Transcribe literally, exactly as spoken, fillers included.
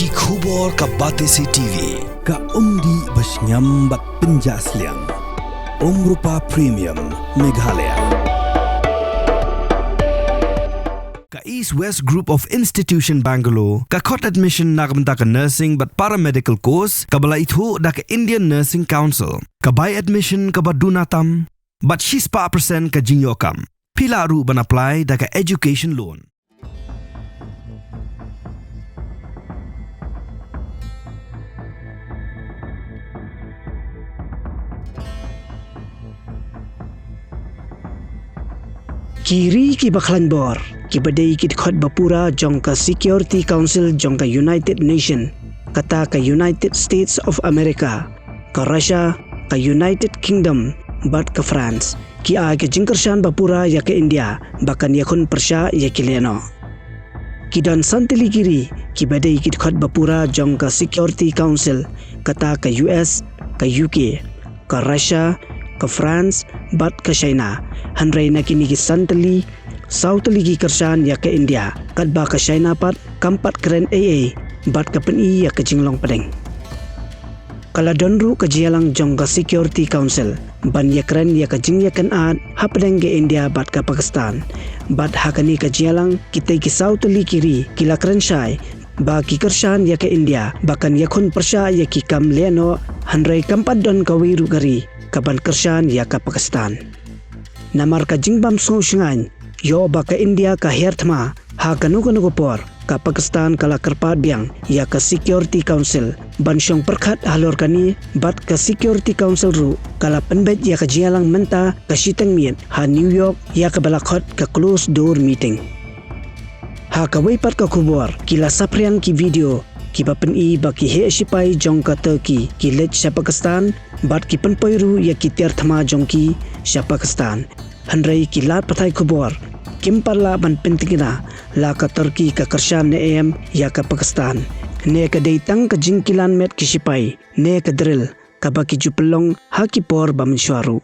Ki khubor ka Batesi T V, ka umdih ba shngiam bad pynjah sliang. Umrupa Premium, Meghalaya. Ka East West Group of Institution Bangalore ka khot admission na ka bynta ka nursing bad paramedical course kaba la ithuh da ka Indian Nursing Council. Ka bai admission kaba duna tam bad shispah percent ka jingïoh kam. Phi lah ruh ban apply da ka education loan. Ki ri kiba khlaiñ bor, kiba dei ki dkhot ba pura jong ka Security Council jong ka United Nation, kata ka United States of America, ka Russia, ka United Kingdom, bad ka France, ki ai ka jingkyrshan ba pura ïa ka India ba kan ïakhun pyrshah ïa ki lehnoh. Ki don san tylli ki ri kiba dei ki dkhot ba pura jong ka Security Council, kata ka U S, ka U K, ka Russia, ka France, bad ka China. Hynrei na kine ki san tylli, saw tylli ki kyrshan ïa ka India, katba ka China pat kam pat kren ei ei bad ka pyni ïa ka jinglong pdeng. Ka la don ruh ka jingïalang jong ka Security Council ban ïakren ïa ka jingïakynad hapdeng ka India bad ka Pakistan. Bad ha kane ka jingïalang, kitei ki saw tylli ki ri ki la kren shai ba ki kyrshan ïa ka India ba kan ïakhun pyrshah ïa ki kam lehnoh, hynrei kam pat don kawei ruh ka ri kaban kyrshan ïa ka Pakistan. Namar ka jingbym sngewshngaiñ ïoh ba ka India ka hiar thma ha kano kano ka por, ka Pakistan ka la kyrpad biang ïa ka Security Council ban shong pyrkhat halor kane, bad ka Security Council ruh ka la pynbeit ïa ka jingïalang mynta ka shiteng miet ha New York, ïa kaba la khot ka closed door meeting. Ha kawei pat ka khubor, ki la saphriang ki video kiba pyni ba ki heh shipai jong ka Turkey ki leit sha Pakistan bad ki pynpoi ruh ïa ki tiar thma jong ki sha Pakistan. Hynrei ki lad pathai khubor kim pat lah ban pyntikna la ka Turkey ka kyrshan ne em ïa ka Pakistan, ne ka dei tang ka jingkilan met ki shipai, ne ka drill kaba ki ju pynlong ha ki por ba mynshuwa ruh.